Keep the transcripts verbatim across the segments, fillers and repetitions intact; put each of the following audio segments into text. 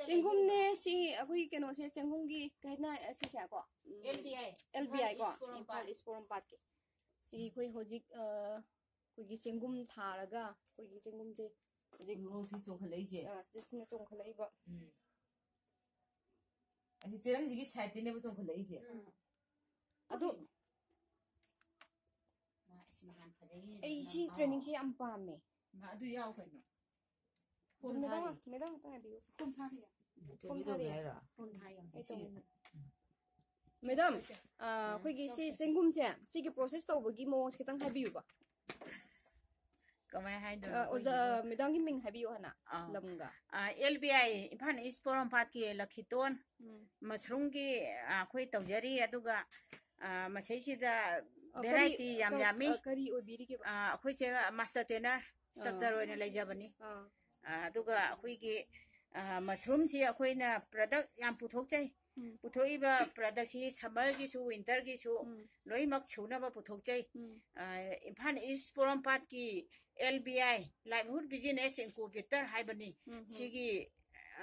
ꯆꯦꯡꯒꯨꯝꯅꯦ ꯁꯤ ꯑꯩꯈꯣꯏꯒꯤ ꯀꯩꯅꯣꯁꯦ, ꯆꯦꯡꯒꯨꯝꯒꯤ ꯀꯩ ꯍꯥꯏꯅ ꯁꯤꯁꯦ ꯀꯣ? ꯎꯝ, ꯑꯦꯜ ꯕꯤ ꯑꯥꯏ꯫ ꯑꯦꯜ ꯕꯤ ꯑꯥꯏ ꯀꯣ? ꯏꯝꯐꯥꯜ ꯏꯁ ꯄꯣꯔꯣꯝꯄꯥꯠ꯫ ꯏꯝꯐꯥꯜ ꯏꯁ ꯄꯣꯔꯣꯝꯄꯥꯠꯀꯤ꯫ ꯁꯤ ꯑꯩꯈꯣꯏ ꯍꯧꯖꯤꯛ, ꯑ, ꯑꯩꯈꯣꯏꯒꯤ ꯆꯦꯡꯒꯨꯝ ꯊꯥꯔꯒ ꯑꯩꯈꯣꯏꯒꯤ ꯆꯦꯡꯒꯨꯝꯁꯦ ꯍꯧꯖꯤꯛ, ꯎꯝ, ꯁꯤ ꯆꯣꯡꯈꯠꯂꯛꯏꯁꯦ꯫ ꯑ, ꯁꯤꯗ ꯁꯤꯅ ꯆꯣꯡꯈꯠꯂꯛꯏꯕ꯫ ꯎꯝ꯫ ꯑꯁꯤ ꯆꯦꯔꯪꯁꯤꯒꯤ ꯁꯥꯏꯠꯇꯅꯦꯕ ꯆꯣꯡꯈꯠꯂꯛꯏꯁꯦ꯫ ꯎꯝ꯫ ꯑꯗꯨ ꯃꯥ ꯑꯁ ꯅꯍꯥꯟ ꯐꯖꯩꯌꯦ ꯑꯩ ꯁꯤ ꯅꯪ꯫ ꯇ꯭ꯔꯦꯅꯤꯡꯁꯦ ꯌꯥꯝ ꯄꯥꯝꯃꯦ꯫ ꯃꯥ ꯑꯗꯨ ꯌꯥꯎ ꯀꯩꯅꯣ꯫ ꯐꯣꯝ ꯃꯦꯗꯥꯝ, ꯊꯥꯔꯤ꯫ ꯃꯦꯗꯥꯝ ꯉꯥꯛꯇꯪ ꯉꯥꯏꯕꯤꯌꯨ꯫ ꯐꯣꯝ ꯊꯥꯔꯤ꯫ ꯐꯣꯝ ꯇꯧꯒꯦ ꯊꯥꯔꯤ꯫ ꯍꯥꯏꯔꯣ? ꯐꯣꯝ ꯊꯥꯔꯤ꯫ ꯑꯩ ꯇꯧꯒꯦ꯫ ꯃꯦꯗꯥꯝ, ꯑ, ꯑꯩꯈꯣꯏꯒꯤ ꯁꯤ ꯆꯦꯡꯒꯨꯝꯁꯦ, ꯁꯤꯒꯤ ꯄ꯭ꯔꯣꯁꯦꯁ ꯇꯧꯕꯒꯤ ꯃꯑꯣꯡꯁꯦ ꯈꯤꯇꯪ ꯍꯥꯏꯕꯤꯌꯨꯕ꯫ ꯀꯃꯥꯏ ꯍꯥꯏꯗꯣꯏꯅꯣ ꯑ, ꯑꯣꯖꯥ, ꯑꯩꯈꯣꯏꯒꯤ? ꯃꯦꯗꯥꯝꯒꯤ ꯃꯤꯡ ꯍꯥꯏꯕꯤꯌꯨ ꯍꯥꯟꯅ, ꯑꯥ꯫ ꯂꯝꯒ꯫ ꯑ, ꯑꯦꯜ ꯕꯤ ꯑꯥꯏ ꯏꯝꯐꯥꯜ ꯏꯁ ꯄꯣꯔꯣꯝꯄꯥꯠꯀꯤ ꯂꯛꯈꯤꯇꯣꯟ ꯎꯝ꯫ ꯃꯁꯔꯨꯝꯒꯤ, ꯑ, ꯑꯩꯈꯣꯏ ꯇꯧꯖꯔꯤ, ꯑꯗꯨꯒ, ꯑ, ꯃꯁꯤꯁꯤꯗ ꯑ, ꯀꯔꯤ, ꯚꯦꯔꯥꯏꯇꯤ ꯌꯥꯝ ꯀ-, ꯌꯥꯝꯃꯤ꯫ ꯑ, ꯀꯔꯤ ꯑꯣꯏꯕꯤꯔꯤꯒꯦꯕ? ꯑ, ꯑꯩꯈꯣꯏꯁꯦ ꯃꯥꯁꯇꯔ ꯇ꯭ꯔꯦꯅꯔ, ꯏꯟꯁꯇ꯭ꯔꯛꯇꯔ ꯑꯥ꯫ ꯑꯣꯏꯅ ꯂꯩꯖꯕꯅꯤ꯫ ꯑꯥ꯫ ꯑ, ꯑꯗꯨꯒ ꯑꯩꯈꯣꯏꯒꯤ, ꯑ, ꯃꯁꯔꯨꯝꯁꯤ ꯑꯩꯈꯣꯏꯅ ꯄ꯭ꯔꯗꯛ ꯌꯥꯝ ꯄꯨꯊꯣꯛꯆꯩ꯫ ꯎꯝ꯫ ꯄꯨꯊꯣꯛꯏꯕ ꯄ꯭ꯔꯗꯛꯁꯤ ꯁꯝꯃꯔꯒꯤꯁꯨ, ꯋꯤꯟꯇꯔꯒꯤꯁꯨ ꯎꯝ꯫ ꯂꯣꯏꯅꯃꯛ ꯁꯨꯅꯕ ꯄꯨꯊꯣꯛꯆꯩ꯫ ꯎꯝ꯫ ꯑ, ꯏꯝꯐꯥꯜ ꯏꯁ ꯄꯣꯔꯣꯝꯄꯥꯠꯀꯤ ꯑꯦꯜ ꯕꯤ ꯑꯥꯏ, ꯂꯥꯏꯚꯂꯤꯍꯨꯗ ꯕꯤꯖꯤꯅꯦꯁ ꯏꯟꯀꯨꯕꯦꯇꯔ ꯍꯥꯏꯕꯅꯤ꯫ ꯎꯝ, ꯎꯝ꯫ ꯁꯤꯒꯤ,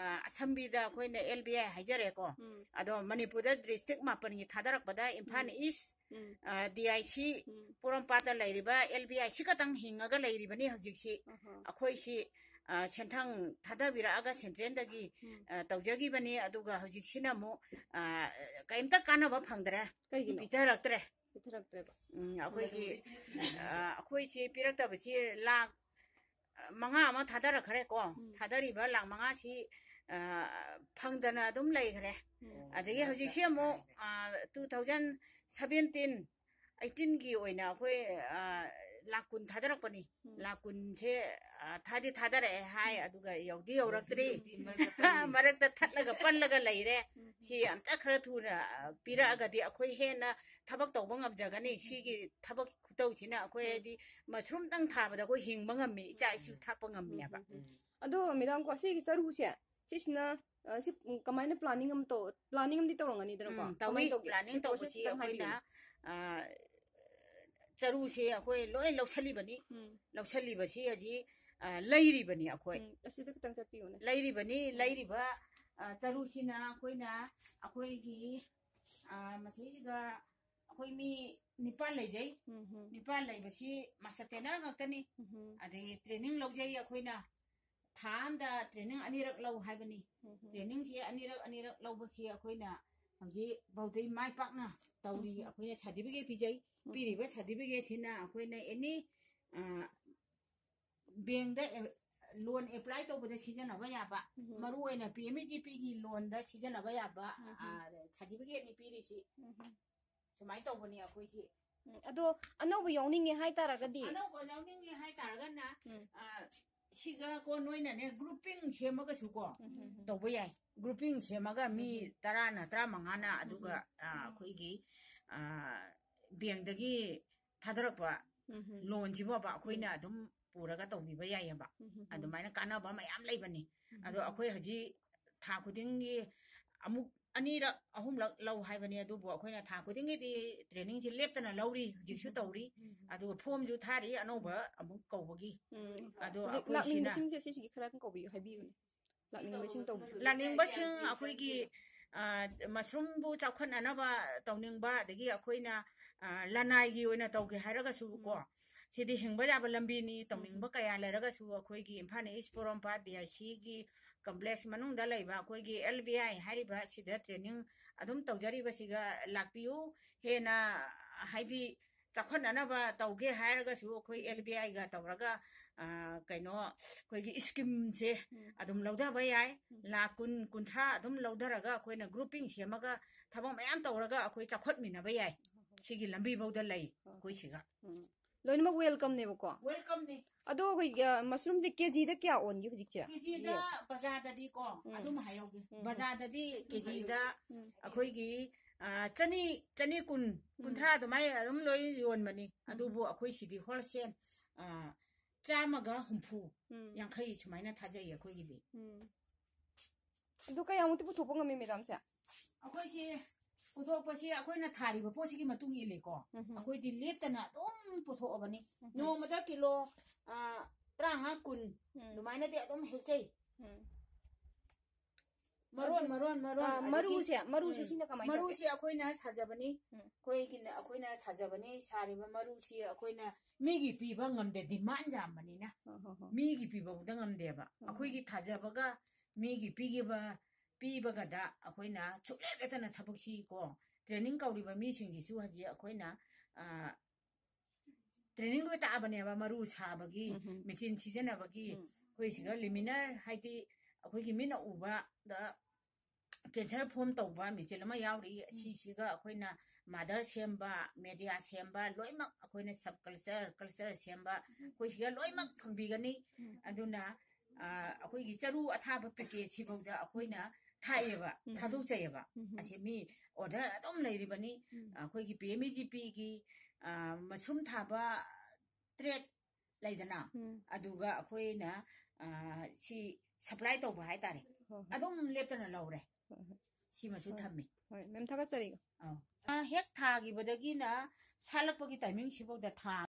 ꯑ, ꯑꯁꯝꯕꯤꯗ ꯑꯩꯈꯣꯏꯅ ꯑꯦꯜ ꯕꯤ ꯑꯥꯏ ꯍꯥꯏꯖꯔꯦꯀꯣ꯫ ꯎꯝ꯫ ꯑꯗꯣ ꯃꯅꯤꯄꯨꯔꯗ ꯗꯤꯁꯇ꯭ꯔꯤꯛ ꯃꯥꯄꯟꯒꯤ ꯊꯥꯗꯔꯛꯄꯗ ꯏꯝꯐꯥꯜ ꯎꯝ꯫ ꯏꯁ, ꯎꯝ꯫ ꯑ, ꯗꯤ ꯑꯥꯏ ꯁꯤ, ꯎꯝ꯫ ꯄꯣꯔꯣꯝꯄꯥꯠꯇ ꯂꯩꯔꯤꯕ ꯑꯦꯜ ꯕꯤ ꯑꯥꯏ ꯁꯤ ꯈꯛꯇꯪ ꯍꯤꯡꯉꯒ ꯂꯩꯔꯤꯕꯅꯤ ꯍꯧꯖꯤꯛꯁꯤ꯫ ꯑꯍꯥ꯫ ꯑꯩꯈꯣꯏꯁꯤ, ꯑ, ꯁꯦꯟꯊꯪ ꯊꯥꯗꯕꯤꯔꯛꯑꯒ ꯁꯦꯟꯇ꯭ꯔꯦꯜꯗꯒꯤ, ꯎꯝ꯫ ꯑ, ꯇꯧꯖꯈꯤꯕꯅꯤ꯫ ꯑꯗꯨꯒ ꯍꯧꯖꯤꯛꯁꯤꯅ ꯑꯃꯨꯛ, ꯑ, ꯀꯔꯤꯝꯇ ꯀꯥꯟꯅꯕ ꯐꯪꯗ꯭ꯔꯦ꯫ ꯀꯩꯒꯤꯅꯣ? ꯄꯤꯊꯔꯛꯇ꯭ꯔꯦ꯫ ꯄꯤꯊꯔꯛꯇ꯭ꯔꯦꯕ꯫ ꯎꯝ, ꯑꯩꯈꯣꯏꯒꯤ, ꯑ, ꯑꯩꯈꯣꯏꯁꯤ ꯄꯤꯔꯛꯇꯕꯁꯤ ꯂꯥꯛ ꯃꯉꯥ ꯑꯃ ꯊꯥꯗꯔꯛꯈ꯭ꯔꯦꯀꯣ꯫ ꯎꯝ꯫ ꯊꯥꯗꯔꯤꯕ ꯂꯥꯛ ꯃꯉꯥꯁꯤ, ꯑ, ꯐꯪꯗꯅ ꯑꯗꯨꯝ ꯂꯩꯈ꯭ꯔꯦ꯫ ꯎꯝ꯫ ꯑꯗꯒꯤ ꯍꯧꯖꯤꯛꯁꯤ ꯑꯃꯨꯛ, ꯑ, two thousand seventeen eighteenꯒꯤ ꯑꯣꯏꯅ ꯑꯩꯈꯣꯏ, ꯑ, ꯂꯥꯛ ꯀꯨꯟ ꯊꯥꯗꯔꯛꯄꯅꯤ꯫ ꯎꯝ꯫ ꯂꯥꯛ ꯀꯨꯟꯁꯦ, ꯑ, ꯊꯥꯗꯤ ꯊꯥꯗꯔꯛꯑꯦ ꯍꯥꯏ, ꯎꯝ꯫ ꯑꯗꯨꯒ ꯌꯧꯗꯤ ꯌꯧꯔꯛꯇ꯭ꯔꯤ꯫ ꯌꯧꯗꯤ ꯌꯧꯗꯤ ꯃꯔꯛꯇ ꯄꯜꯂꯤ꯫ ꯃꯔꯛꯇ ꯊꯠꯂꯒ ꯄꯜꯂꯒ ꯂꯩꯔꯦ꯫ ꯎꯝ꯫ ꯁꯤ ꯑꯝꯇ ꯈꯔ ꯊꯨꯅ, ꯑ, ꯄꯤꯔꯛꯑꯒꯗꯤ ꯑꯩꯈꯣꯏ ꯍꯦꯟꯅ ꯊꯕꯛ ꯇꯧꯕ ꯉꯝꯖꯒꯅꯤ꯫ ꯎꯝ꯫ ꯁꯤꯒꯤ ꯊꯕꯛ ꯈꯨꯇꯧꯁꯤꯅ ꯑꯩꯈꯣꯏ ꯎꯝ꯫ ꯍꯥꯏꯗꯤ ꯃꯁꯔꯨꯝꯗꯪ ꯊꯥꯕꯗ ꯑꯩꯈꯣꯏ ꯍꯤꯡꯕ ꯉꯝꯃꯤ, ꯏꯆꯥ ꯏꯁꯨ ꯎꯝ꯫ ꯊꯥꯛꯄ ꯉꯝꯃꯤ ꯍꯥꯏꯕ꯫ ꯎꯝ, ꯎꯝ, ꯎꯝ꯫ ꯑꯗꯣ ꯃꯦꯗꯥꯝ ꯀꯣ, ꯁꯤꯒꯤ ꯆꯔꯨꯁꯦ, ꯁꯤꯁꯤꯅ, ꯑ, ꯁꯤ, ꯎꯝ, ꯀꯃꯥꯏꯅ ꯄ꯭ꯂꯥꯅꯤꯡ ꯑꯃ ꯇꯧ-, ꯄ꯭ꯂꯥꯅꯤꯡ ꯑꯃꯗꯤ ꯇꯧꯔꯝꯒꯅꯤꯗꯅꯀꯣ? ꯎꯝ, ꯇꯧꯏ꯫ ꯀꯃꯥꯏꯅ ꯇꯧꯒꯦ? ꯄ꯭ꯂꯥꯅꯤꯡ ꯄ꯭ꯔꯣꯁꯦꯁ ꯇꯧꯕꯁꯤ ꯈꯤꯇꯪ ꯑꯩꯈꯣꯏꯅ, ꯍꯥꯏꯕꯤꯌꯨꯅꯦ꯫ ꯑ, ꯆꯔꯨꯁꯦ ꯑꯩꯈꯣꯏ ꯂꯣꯏ ꯂꯧꯁꯜꯂꯤꯕꯅꯤ꯫ ꯎꯝ꯫ ꯂꯧꯁꯜꯂꯤꯕꯁꯤ ꯍꯧꯖꯤꯛ, ꯑ, ꯂꯩꯔꯤꯕꯅꯤ ꯑꯩꯈꯣꯏ꯫ ꯎꯝ, ꯑꯁꯤꯗ ꯈꯤꯇꯪ ꯆꯠꯄꯤꯌꯨꯅꯦ꯫ ꯂꯩꯔꯤꯕꯅꯤ꯫ ꯂꯩꯔꯤꯕ, ꯑ, ꯆꯔꯨꯁꯤꯅ ꯑꯩꯈꯣꯏꯅ, ꯑꯩꯈꯣꯏꯒꯤ, ꯑ, ꯃꯁꯤꯁꯤꯗ ꯑꯩꯈꯣꯏ ꯃꯤ ꯅꯤꯄꯥꯟ ꯂꯩꯖꯩ꯫ ꯎꯝ, ꯎꯝ, ꯅꯤꯄꯥꯟ ꯂꯩꯕꯁꯤ master trainer ꯉꯥꯛꯇꯅꯤ꯫ ꯎꯝ, ꯑꯗꯒꯤ training ꯂꯧꯖꯩ ꯑꯩꯈꯣꯏꯅ꯫ ꯊꯥ ꯑꯃꯗ training ꯑꯅꯤꯔꯛ ꯂꯧ ꯍꯥꯏꯕꯅꯤ꯫ ꯎꯝ, ꯎꯝ, Trainingꯁꯤ ꯑꯅꯤꯔꯛ ꯑꯅꯤꯔꯛ ꯂꯧꯕꯁꯤ ꯑꯩꯈꯣꯏꯅ ꯍꯧꯖꯤꯛ ꯐꯥꯎꯗꯤ ꯃꯥꯏ ꯄꯥꯛꯅ ꯇꯧꯔꯤ꯫ ꯎꯝ, ꯎꯝ꯫ ꯑꯩꯈꯣꯏꯅ certificate ꯄꯤꯖꯩ꯫ ꯎꯝ, ꯎꯝ꯫ ꯄꯤꯔꯤꯕ certificateꯁꯤꯅ ꯑꯩꯈꯣꯏꯅ any, ꯑ, bankꯗ, ꯑꯦ, loan apply ꯇꯧꯕꯗ ꯁꯤꯖꯤꯟꯅꯕ ꯌꯥꯕ, ꯎꯝ, ꯎꯝ꯫ ꯃꯔꯨ ꯑꯣꯏꯅ P M E G Pꯒꯤ loanꯗ ꯁꯤꯖꯤꯟꯅꯕ ꯌꯥꯕ, ꯎꯝ, ꯎꯝ꯫ ꯑ, certificateꯅꯤ ꯄꯤꯔꯤꯁꯤ꯫ ꯎꯝ, ꯎꯝ꯫ ꯁꯨꯃꯥꯏꯅ ꯇꯧꯕꯅꯤ ꯑꯩꯈꯣꯏꯁꯤ꯫ ꯎꯝ, ꯑꯗꯣ ꯑꯅꯧꯕ ꯌꯥꯎꯅꯤꯡꯉꯦ ꯍꯥꯏꯇꯥꯔꯒꯗꯤ? ꯑꯅꯧꯕ ꯌꯥꯎꯅꯤꯡꯉꯦ ꯍꯥꯏꯇꯥꯔꯒꯅ, ꯎꯝ꯫ ꯑ, ꯁꯤꯒ ꯀꯣ ꯅꯣꯏꯅꯅꯦ grouping ꯁꯦꯝꯃꯒꯁꯨ ꯀꯣ ꯎꯝ, ꯎꯝ, ꯎꯝ꯫ ꯇꯧꯕ ꯌꯥꯏ꯫ Grouping ꯁꯦꯝꯃꯒ ꯃꯤ ꯎꯝ, ꯎꯝ꯫ ꯇꯔꯥꯅ ꯇꯔꯥꯃꯉꯥꯅ ꯑꯗꯨꯒ, ꯎꯝ, ꯎꯝ꯫ ꯑ, ꯑꯩꯈꯣꯏꯒꯤ, ꯑ, bankꯗꯒꯤ ꯊꯥꯗꯔꯛꯄ ꯎꯝ, ꯎꯝ꯫ loanꯁꯤꯕꯣꯕ ꯑꯩꯈꯣꯏꯅ ꯎꯝ꯫ ꯑꯗꯨꯝ ꯄꯨꯔꯒ ꯇꯧꯕꯤꯕ ꯌꯥꯏꯑꯕ꯫ ꯎꯝ, ꯎꯝ, ꯎꯝ꯫ ꯑꯗꯨꯃꯥꯏꯅ ꯀꯥꯟꯅꯕ ꯃꯌꯥꯝ ꯂꯩꯕꯅꯤ꯫ ꯎꯝ, ꯑꯗꯣ ꯎꯝ꯫ ꯑꯩꯈꯣꯏ ꯍꯧꯖꯤꯛ ꯊꯥ ꯈꯨꯗꯤꯡꯒꯤ ꯑꯃꯨꯛ ꯑꯅꯤꯔꯛ ꯑꯍꯨꯝꯂꯛ ꯂꯧ ꯍꯥꯏꯕꯅꯤ, ꯑꯗꯨꯕꯨ ꯑꯩꯈꯣꯏꯅ ꯊꯥ ꯈꯨꯗꯤꯡꯒꯤꯗꯤ trainingꯁꯤ ꯂꯦꯞꯇꯅ ꯂꯧꯔꯤ, ꯍꯧꯖꯤꯛꯁꯨ ꯎꯝ, ꯎꯝ, ꯇꯧꯔꯤ꯫ ꯎꯝ, ꯎꯝ꯫ ꯑꯗꯨꯒ formꯁꯨ ꯊꯥꯔꯤ ꯑꯅꯧꯕ ꯑꯃꯨꯛ ꯀꯧꯕꯒꯤ꯫ ꯎꯝ꯫ ꯑꯗꯣ ꯍꯧꯖꯤꯛ ꯑꯩꯈꯣꯏ ꯁꯤꯅ ꯂꯥꯛꯅꯤꯡꯕꯁꯤꯡꯁꯦ ꯁꯤꯁꯤꯒꯤ ꯈꯔ ꯀꯧꯕꯤꯌꯨ, ꯍꯥꯏꯕꯤꯌꯨꯅꯦ꯫ ꯂꯥꯛꯅꯤꯡꯕꯁꯤꯡ ꯇꯧꯕꯤꯌꯨ꯫ ꯂꯥꯛꯅꯤꯡꯕꯁꯤꯡ ꯑꯩꯈꯣꯏꯒꯤ, ꯑ, mushroomꯕꯨ ꯆꯥꯎꯈꯠꯅꯅꯕ ꯇꯧꯅꯤꯡꯕ, ꯑꯗꯒꯤ ꯑꯩꯈꯣꯏꯅ, ꯑ, ꯂꯅꯥꯏꯒꯤ ꯑꯣꯏꯅ ꯇꯧꯒꯦ ꯍꯥꯏꯔꯒꯁꯨ ꯀꯣ, ꯎꯝ꯫ ꯁꯤꯗꯤ ꯍꯤꯡꯕ ꯌꯥꯕ ꯂꯝꯕꯤꯅꯤ, ꯎꯝ, ꯇꯧꯅꯤꯡꯕ ꯎꯝ꯫ ꯀꯌꯥ ꯂꯩꯔꯒꯁꯨ ꯑꯩꯈꯣꯏꯒꯤ ꯏꯝꯐꯥꯜ ꯏꯁ ꯄꯣꯔꯣꯝꯄꯥꯠ B I Cꯒꯤ complex ꯃꯅꯨꯡꯗ ꯂꯩꯕ ꯑꯩꯈꯣꯏꯒꯤ L B I ꯍꯥꯏꯔꯤꯕ ꯁꯤꯗ training ꯑꯗꯨꯝ ꯇꯧꯖꯔꯤꯕꯁꯤꯒ ꯂꯥꯛꯄꯤꯌꯨ꯫ ꯍꯦꯟꯅ ꯍꯥꯏꯗꯤ ꯆꯥꯎꯈꯠꯅꯅꯕ ꯇꯧꯒꯦ ꯍꯥꯏꯔꯒꯁꯨ ꯑꯩꯈꯣꯏ L B Iꯒ ꯇꯧꯔꯒ, ꯑ, ꯀꯩꯅꯣ, ꯑꯩꯈꯣꯏꯒꯤ schemeꯁꯦ ꯎꯝ꯫ ꯑꯗꯨꯝ ꯂꯧꯊꯕ ꯌꯥꯏ꯫ ꯎꯝ꯫ ꯂꯥꯈ ꯀꯨꯟ, ꯀꯨꯟꯊ꯭ꯔꯥ ꯑꯗꯨꯝ ꯂꯧꯊꯔꯒ ꯑꯩꯈꯣꯏꯅ grouping ꯁꯦꯝꯃꯒ ꯊꯕꯛ ꯃꯌꯥꯝ ꯇꯧꯔꯒ ꯑꯩꯈꯣꯏ ꯆꯥꯎꯈꯠꯃꯤꯟꯅꯕ ꯌꯥꯏ꯫ ꯁꯤꯒꯤ ꯂꯝꯕꯤꯐꯧꯗ ꯂꯩ ꯍꯣꯏ, ꯍꯣꯏ꯫ ꯑꯩꯈꯣꯏ ꯁꯤꯒ꯫ ꯎꯝ꯫ ꯂꯣꯏꯅꯃꯛ welcomeꯅꯦꯕꯀꯣ? Welcomeꯅꯤ꯫ ꯑꯗꯣ ꯑꯩꯈꯣꯏꯒꯤ, ꯑ, mushroomꯁꯦ KGꯗ ꯀꯌꯥ ꯑꯣꯟꯒꯦ ꯍꯧꯖꯤꯛꯁꯦ? KGꯗ ꯕꯖꯥꯔꯗꯗꯤꯀꯣ, ꯎꯝ꯫ ꯑꯗꯨꯝ ꯍꯥꯏꯍꯧꯒꯦ꯫ ꯎꯝ꯫ ꯕꯖꯥꯔꯗꯗꯤ KGꯗ ꯎꯝ꯫ ꯑꯩꯈꯣꯏꯒꯤ, ꯑ, ꯆꯅꯤ, ꯆꯅꯤ ꯀꯨꯟ, ꯎꯝ꯫ ꯀꯨꯟꯊ꯭ꯔꯥ ꯑꯗꯨꯃꯥꯏꯅ ꯑꯗꯨꯝ ꯂꯣꯏ ꯌꯣꯟꯕꯅꯤ꯫ ꯎꯝ꯫ ꯑꯗꯨꯕꯨ ꯑꯩꯈꯣꯏ ꯁꯤꯗꯤ wholesale, ꯑ, ꯆꯥꯝꯃꯒ ꯍꯨꯝꯐꯨ, ꯎꯝ꯫ ꯌꯥꯡꯈꯩ ꯁꯨꯃꯥꯏꯅ ꯊꯥꯖꯩ ꯑꯩꯈꯣꯏꯒꯤꯗꯤ꯫ ꯎꯝ꯫ ꯑꯗꯨ ꯀꯌꯥꯃꯨꯛꯇꯤ ꯄꯨꯊꯣꯛꯄ ꯉꯝꯃꯤ, madamꯁꯦ? ꯑꯩꯈꯣꯏꯁꯤ ꯄꯨꯊꯣꯛꯄꯁꯤ ꯑꯩꯈꯣꯏꯅ ꯊꯥꯔꯤꯕ ꯄꯣꯠꯁꯤꯒꯤ ꯃꯇꯨꯡ ꯏꯜꯂꯤꯀꯣ꯫ ꯎꯝ꯫ ꯑꯩꯈꯣꯏꯗꯤ ꯂꯦꯞꯇꯅ ꯑꯗꯨꯝ ꯄꯨꯊꯣꯛꯑꯕꯅꯤ꯫ ꯎꯝ꯫ ꯅꯣꯡꯃꯗ ꯀꯤꯂꯣ, ꯑ, ꯇꯔꯥꯃꯉꯥ, ꯀꯨꯟ, ꯎꯝ꯫ ꯑꯗꯨꯃꯥꯏꯅꯗꯤ ꯑꯗꯨꯝ ꯍꯦꯛꯆꯩ꯫ ꯎꯝ꯫ ꯃꯔꯣꯟ, ꯃꯔꯣꯟ, ꯃꯔꯣꯟ꯫ ꯑꯥ, ꯑꯗꯒꯤ, ꯃꯔꯨꯁꯦ, ꯃꯔꯨꯁꯦ ꯎꯝ꯫ ꯁꯤꯅ ꯀꯃꯥꯏꯅ ꯇꯧꯒꯦ? ꯃꯔꯨꯁꯦ ꯑꯩꯈꯣꯏꯅ ꯁꯥꯖꯕꯅꯤ꯫ ꯎꯝ꯫ ꯑꯩꯈꯣꯏꯒꯤꯅ, ꯑꯩꯈꯣꯏꯅ ꯁꯥꯖꯕꯅꯤ꯫ ꯁꯥꯔꯤꯕ ꯃꯔꯨꯁꯤ ꯑꯩꯈꯣꯏꯅ ꯃꯤꯒꯤ ꯄꯤꯕ ꯉꯝꯗꯦ, demand ꯌꯥꯝꯕꯅꯤꯅ꯫ ꯍꯣꯏ, ꯍꯣꯏ, ꯍꯣꯏ꯫ ꯃꯤꯒꯤ ꯄꯤꯕ ꯐꯥꯎꯗ ꯉꯝꯗꯦꯕ꯫ ꯎꯝ꯫ ꯑꯩꯈꯣꯏꯒꯤ ꯊꯥꯖꯕꯒ ꯃꯤꯒꯤ ꯄꯤꯈꯤꯕ, ꯄꯤꯕꯒꯗ ꯑꯩꯈꯣꯏꯅ ꯁꯨꯛꯂꯦꯞ ꯂꯦꯞꯇꯅ ꯊꯕꯛꯁꯤ ꯀꯣ, training ꯀꯧꯔꯤꯕ ꯃꯤꯁꯤꯡꯁꯤꯁꯨ ꯍꯧꯖꯤꯛ ꯑꯩꯈꯣꯏꯅ, ꯑ, training ꯂꯣꯏ ꯇꯥꯛꯑꯕꯅꯦꯕ, ꯃꯔꯨ ꯁꯥꯕꯒꯤ, ꯎꯝ, ꯎꯝ꯫ ꯃꯦꯆꯤꯟ ꯁꯤꯖꯤꯟꯅꯕꯒꯤ꯫ ꯎꯝ꯫ ꯑꯩꯈꯣꯏ ꯁꯤꯗ luminaire ꯍꯥꯏꯗꯤ ꯑꯩꯈꯣꯏꯒꯤ ꯃꯤꯠꯅ ꯎꯕꯗ cancer form ꯇꯧꯕ ꯃꯦꯆꯤꯟ ꯑꯃ ꯌꯥꯎꯔꯤ꯫ ꯁꯤꯁꯤꯒ ꯑꯩꯈꯣꯏꯅ mother ꯁꯦꯝꯕ, media ꯁꯦꯝꯕ, ꯂꯣꯏꯅꯃꯛ ꯑꯩꯈꯣꯏꯅ sub culture, culture ꯁꯦꯝꯕ, ꯑꯩꯈꯣꯏ ꯁꯤꯒ ꯂꯣꯏꯅꯃꯛ ꯐꯪꯕꯤꯒꯅꯤ꯫ ꯎꯝ꯫ ꯑꯗꯨꯅ, ꯑ, ꯑꯩꯈꯣꯏꯒꯤ ꯆꯔꯨ ꯑꯊꯥꯕ packet ꯁꯤꯐꯥꯎꯗ ꯑꯩꯈꯣꯏꯅ ꯊꯥꯏꯑꯕ, ꯎꯝ꯫ ꯊꯥꯗꯣꯛꯆꯩꯑꯕ꯫ ꯎꯝ꯫ ꯑꯁꯤ ꯃꯤ order ꯑꯗꯨꯝ ꯂꯩꯔꯤꯕꯅꯤ꯫ ꯎꯝ꯫ ꯑꯩꯈꯣꯏꯒꯤ P M E G P ꯒꯤ, ꯑ, ꯃꯁꯨꯝ ꯊꯥꯕ thread ꯂꯩꯗꯅ, ꯎꯝ꯫ ꯑꯗꯨꯒ ꯑꯩꯈꯣꯏꯅ, ꯑ, ꯁꯤ supply ꯇꯧꯕ ꯍꯥꯏꯇꯥꯔꯦ꯫ ꯍꯣꯏ, ꯍꯣꯏ꯫ ꯑꯗꯨꯝ ꯂꯦꯞꯇꯅ ꯂꯧꯔꯦ꯫ ꯍꯣꯏ, ꯍꯣꯏ꯫ ꯁꯤꯃꯁꯨ ꯍꯣꯏ꯫ ꯊꯝꯃꯤ꯫ ꯍꯣꯏ, ma'am, ꯊꯥꯒꯠꯆꯔꯤꯀꯣ꯫ ꯑꯧ꯫ ꯑ, ꯍꯦꯛ ꯊꯥꯈꯤꯕꯗꯒꯤꯅ ꯁꯥꯠꯂꯛꯄꯒꯤ timing ꯁꯤꯐꯥꯎꯗ ꯊꯥ